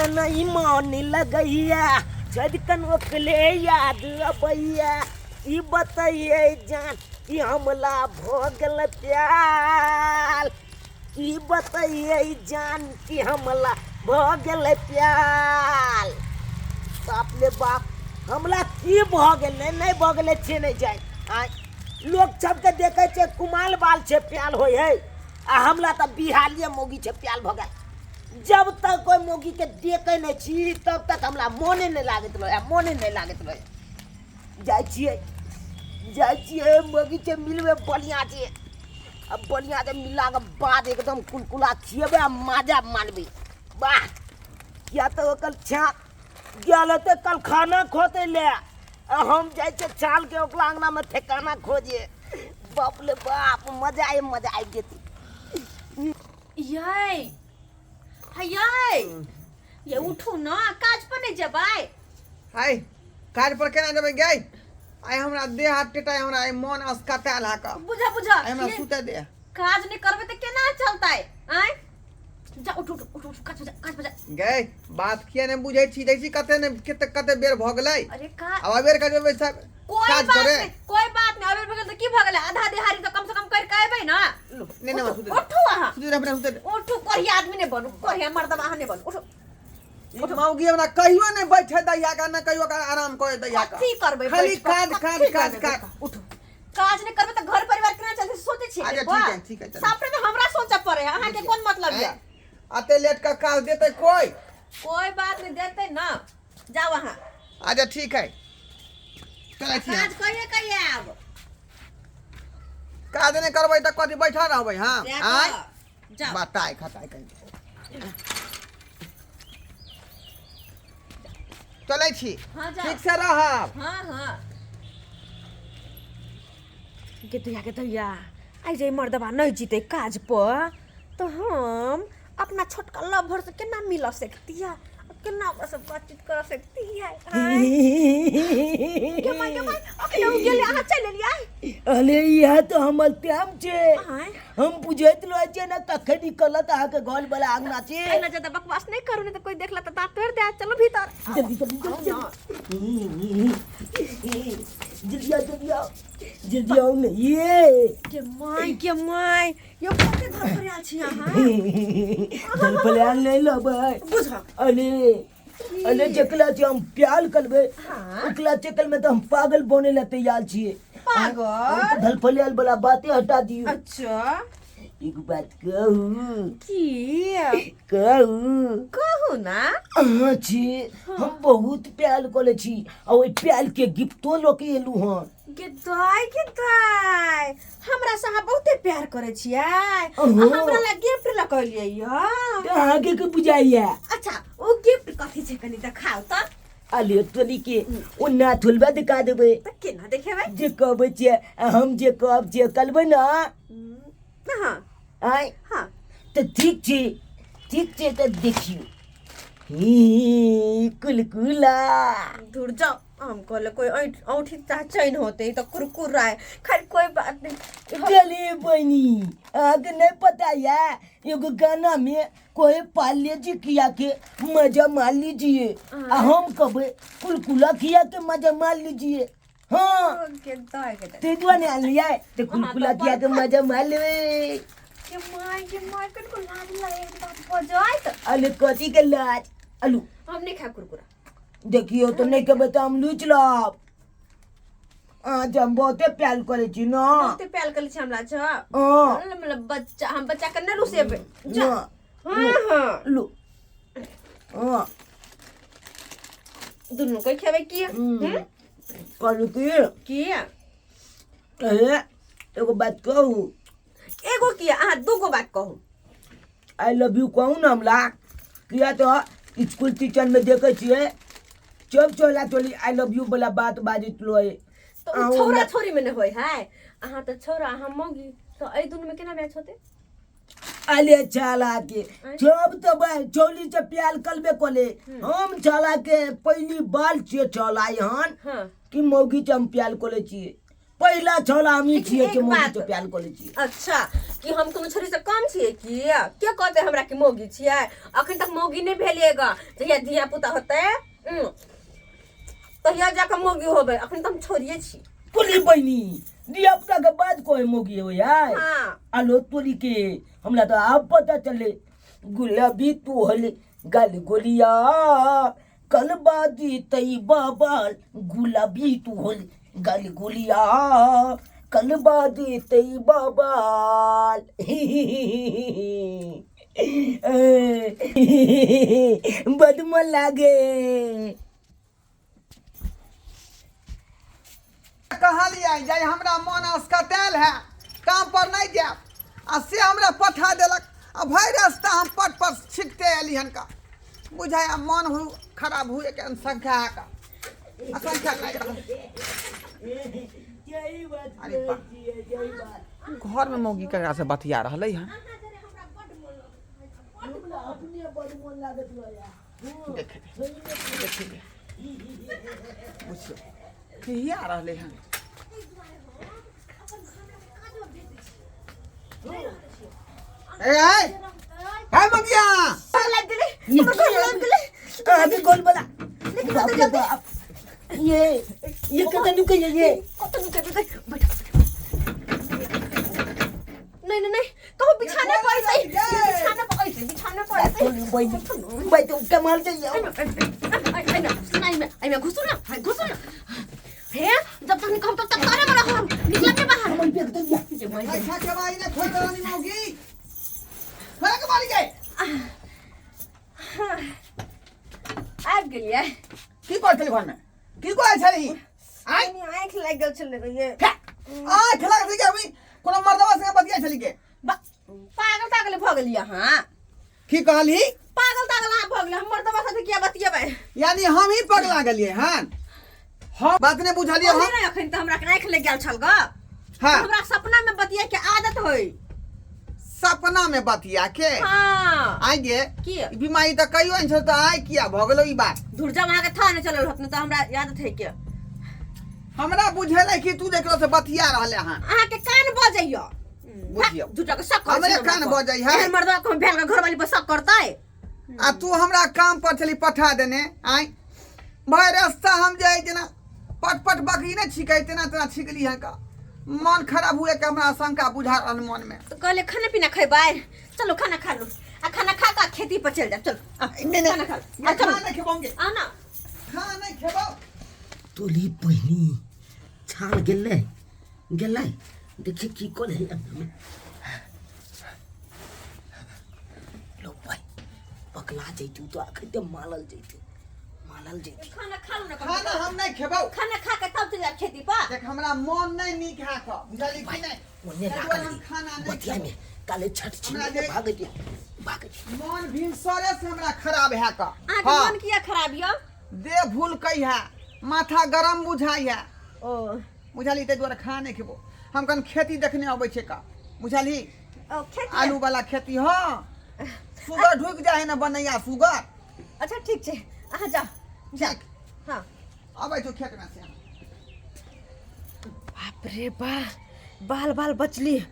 नहीं मन लगैया, सदिखन ओकरे याद अबैया। ई बतैयै जान कि हमला भऽ गेल प्यार, ई बतैयै जान कि हमला भऽ गेल प्यार। बाप रे बाप, हमला की भऽ गेलै नहि भऽ गेलै से नहि जानि। आँय, लोक सबके देखै छै कुमाल बाल छै प्याल होइ है, आ हमला तऽ बिहालिए मौगी छै प्याल भऽ गेल। जब तक कोइ मौगीके देखै नहि छी तब तक हमरा मोने नहि लागैत रहै, मोने नहि लागैत रहै। जाइ छियै, जाइ छियै मौगी छै मिलबै बढ़िआँ छै, आ बढ़िआँ से मिललाके बाद एकदम कुलकुला खिएबै आ माजा मारबै। वाह, किया तऽ ओकर छा गेल हेतै कल खाना खोतै ले, आ हम जाइ छियै छालके ओकरा अङ्गनामे ठेकाना खोजे। बाप रे बाप, मजा आबि, मजा आबि जेतै। यै हे यै, ये उठू ना, काज पर नहीं जेबै? हाय, काज पर केना जेबै गै? आइ हमरा देह हाथ टेटाइ, हमरा आइ मन असकतायल हा कऽ। बुझा बुझा, आइ हमरा ये सुतै दे। काज नहीं करबै तऽ केना चलतै? आँय, जा उठू उठू उठू उठू, काज पर जा, काज पर जा। गै, बात किया नहि बुझै छी? देखै छी कते ने कते कते बेर भऽ गेलै। अरे का आब अबेर कऽ जेबै सब कोई काज बात करे नहीं, कोई बात नहीं, अबेर भऽ गेल तऽ की भऽ गेलै? आधा देहारी तऽ कम से कम कर के अयबै ना। नहि नहि, सुतै दे। उठू अहाँ। सुतै दे, अपने सुतै दे। उठू, कोढ़िया आदमी नहीं बनू, कोढ़िया मर्दवा अहाँ नहीं बनू, उठू। ई मौगी हमरा कहियो नहि बैठे दैया का, नहि कहियो का आराम करे दैया का। कथी करबै खाली बैठ कऽ? काज कथी काज करबै काज बैठ काज कऽ? उठू, काज नहि करबै तऽ घर परिवार केना चलतै से सोचै छियै? अच्छा, बौआ? ठीक है, ठीक है, चलू। सबटा तऽ हमरा सोचऽ पड़ै है, अहाँके कोन मतलब यऽ? अते लेट का काज देतै कोई? कोई बात नहीं, देतै ना, जाओ अहाँ। अच्छा ठीक है, चलै छी। काज कहिए कहिए आब? काज नहि करबै तऽ कथी बैठल रहबै? हाँ। जा आय कऽ, जाओ। बताय खताय कहीं चलै छी। हाँ, जाओ। ठीक से रहब। हाँ हाँ। के दैया, के दैया, आइ जे मर्दबा नहीं जीते काज पर तो हम अपना छोटका लवर से केना मिल सकती है, केना ओकरा से बातचीत कर सकती है? आँय? के माय, के माय, अखने उ गेलै, अहाँ चलि एलियै? अरे इएह तऽ हमर प्रेम छै। आँय? हम बुझैत रहै छियै ने कखन निकलत अहाँके घर वाला अंगना छै। एना ज्यादा बकवास नहि करू, नहि तऽ कोई देखला तऽ दाँत तोड़ि देत। चलू भीतर। जल्दी जल्दी जल्दी जल्दी जल्दी आओ, जल्दी आओ, जल्दी आओ ने ये। के माय, के माय, यो कते धर पर आयल छी अहाँ? धरफलायल नहि लेबै। बुझ। अरे अरे, जकरा से हम प्यार करबै ओकरा चक्कर में तऽ हम पागल बने ला तैयार छियै। पागल? धरफलायल वाला बाते हटा दियौ। अच्छा। एगो बात कहू? की? कहू? कहू ना। अहाँ छी, हम बहुत प्यार करै छी आ ओहि प्यार के गिफ्टो लऽ के एलहुँ हन। गे दाइ, गे दाइ, हमरा से अहाँ बहुते प्यार करै छियै आ अहो। हमरा ला गिफ्ट लऽ के एलियै यऽ? तऽ अहाँके की बुझाइया? अच्छा, ओ गिफ्ट कथी छै, कनि देखाउ तऽ। अले तोली के, ओ ना थोलबा दिखा देबै। तऽ केना देखेबै? जे कहबै छियै आ हम जे कहब छियै करबै ने? हाँ। आँय? हाँ। तऽ ठीक छै, ठीक छै, तऽ देखियौ ही कुलकुला। दूर जाओ, हम कहले कोई ऐंठ औंठी चाहे चैन होते तो कुरकुर है। खैर कोई बात नहीं। चलिए बहनी, अहाँके नहीं पता या एगो गाना में कोई पाले जी किया के मजा मार लीजिए, आ हम कहबै कुलकुला किया के मजा मार लीजिए। हाँ। के दाय, के दाय। ते दुआरे आनलियै तऽ कुलकुला किया के मजा मार लेबै। के माय, के माय, कनको लाज लगे बात हो जाए तो। अरे कथी के लाज? आलू। हम नहीं खाए कुरकुरा। देखियौ तऽ नहि कहबै तऽ हम लुचि लब। अहाँ जे हम बहुते प्यार करै छी ने। बहुते प्यार करै छी हमरा छ? हाँ। मतलब बच्चा, हम बच्चा के नहि रुसेबै। जा। ना। हाँ हाँ। लू, हाँ। दुनू के खेबै की? हम्म। कहलू की? की? ए, एगो बात कहू? एगो की, अहाँ दूगो बात कहू। I love you कहू ने हमरा, किया तऽ स्कूल टीचर में देखै छियै सब चोला चोली I love you वाला बात बाजैत रहै। तऽ ओ अहूँ छौड़ा हमरा छौड़ी में नहि होइ है। अहाँ तऽ छौड़ा, अहाँ मौगी, तऽ एहि दुनू में केना मैच होतै? अले छाला के, सब तऽ चौली से प्यार करबे कले, हम छाला के पहली बार छियै छला हन हाँ कि मौगी से हम प्यार करे छियै। पहिला छौला हमही लेकिन छियै एक जे मौगी बात- से प्यार करै छियै। अच्छा, कि हम कोनो छोरी से कम छियै की? के कहते हमरा कि मौगी छियै? अखन तक मौगी नहि भेलियै ग। जहिया धिया पुता होतै तहिया जाके मौगी होबै। अखन तऽ हम छोरिये छी। तोरी बहिनी, धिया पुता के बाद कोई मौगी हो यार। हाँ। आलो तोरी के हमरा तो आब पता चले। गुलाबी तू हले गाल गोलिया कल बाजी तई बाबाल, गुलाबी तू हले गाल गोलिया कल बाजी तई बाबाल। बदम लागे। कहलियै जे हमरा मन असकतायल है, काम पर नहीं जायब, आ से हमरा पठा देलक। आ भरि रास्ता हम पट पर छिकते अयली हन का बुझाया मन हो खराब हुए के संख्या है का असंख्या नहीं रहल। अरे बा, घर में मौगी ककरा से बतिया रहलै हन? देखे देखे बुझियौ कहिया रहलै हन। ए ए ए मगिया ये अभी गोल वाला, बाप रे बाप, ये कतऽ नुकै ये? कतऽ नुकेबै? बैठ। नहीं नहीं नहीं, कहूँ बिछाने पर ऐसे ही, बिछाने पर ऐसे, बिछाने पर ऐसे। तोरी बहिनी, बैठ कमाल चाहिए। एहिमे घुसू ना, हाँ, घुसू ना। हे, जब तक निकल तब तक तारे वाला हम निकल के बाहर। हमर बेग दे दिया। अच्छा के भाई ने खोल रानी मौगी खोल के मारी गए। आबि गेलियै। की करै छली घरमे? की करै छली? आँय? कनी आँखि लागि गेल छलै रे। आँखि लागि गेल अभी कोनो मर्दवा संगे बतिया छली के? पागल तागल भऽ गेलियै अहाँ। की कहली? पागल तागल अहाँ भऽ गेलियै, हम मर्दवा साथे किया बतियेबै? यानी हम ही पगला गेलियै हन? हम बात नहि बुझलियै हम। कहलियै ने अखन तऽ हमरा आँखि लागि गेल छल ग। हाँ। हमरा सपना में बतिया के आदत होई। सपना में बतिया के? हाँ। आइ गे। की? ई बीमारी तऽ कहियो नहि छल, तऽ आइ किया भऽ गेलो ई बात? धुरजा अहाँके था नहि चलल होत ने, तऽ हमरा याद है के। हमरा बुझेलै कि तू देखलो से बतिया रहले हन। अहाँके कान बजैया। बुझियौ। झूठा के शक करै हमरे छै हमरा कान पर। बजै है। एहन मर्दवा को भेल के घरवाली पर शक करतै? आ तू हमरा काम पर छली पठा देने। आइ भाई रास्ता हम जे जेना पट पट बकरी नहि छिकै तेना तेना छिकली हन का मन खराब हुए के हमरा आशंका बुझा रहल मन में। तो कहले खाना पीना खेबै, चलो खाना खा लो, आ खाना खा के खेती पर चल जाब। चलो आ, नहीं, नहीं। खाना खा लो। आ, चलो। खाना नहीं खेबोंगे। आ ना। खाना नहीं खेबो। तोली बहिनी छाल गेलै गेलै, देखिए की करे है अंगना में। लो भाई पकला जैतू तो आखिर ते मालल जैतू, मालल जैतू। खाना खा लो ना। खाना हम नहीं खेबो। खाना खा के तब चल जाब खेती पर। देख हमरा मन नहीं नीक है का बुझली कि नहीं? ओने ताहि राखल दुआरे हम रही खाना नहीं बतिया खेबो। में काले छठ हमरा छिन जे- भाग दिया भाग दिया। मन भिनसरे से हमरा खराब है का। अहाँके हाँ। मन किया खराब यऽ? देह भूल कई है, माथा गरम बुझाई है। ओ बुझली, ताहि दुआरे खाना नहीं खेबो। हम कन खेती देखने अबै छै का बुझली? ओ खेती आलू वाला खेती। हाँ, सुगर ढुकि जाइ है ना बनैया सुगर। अच्छा ठीक छै, अहाँ जाउ जाउ। ठीक। हाँ। अबै छौ खेत में से। बाप रे बा, बाल बाल बचली।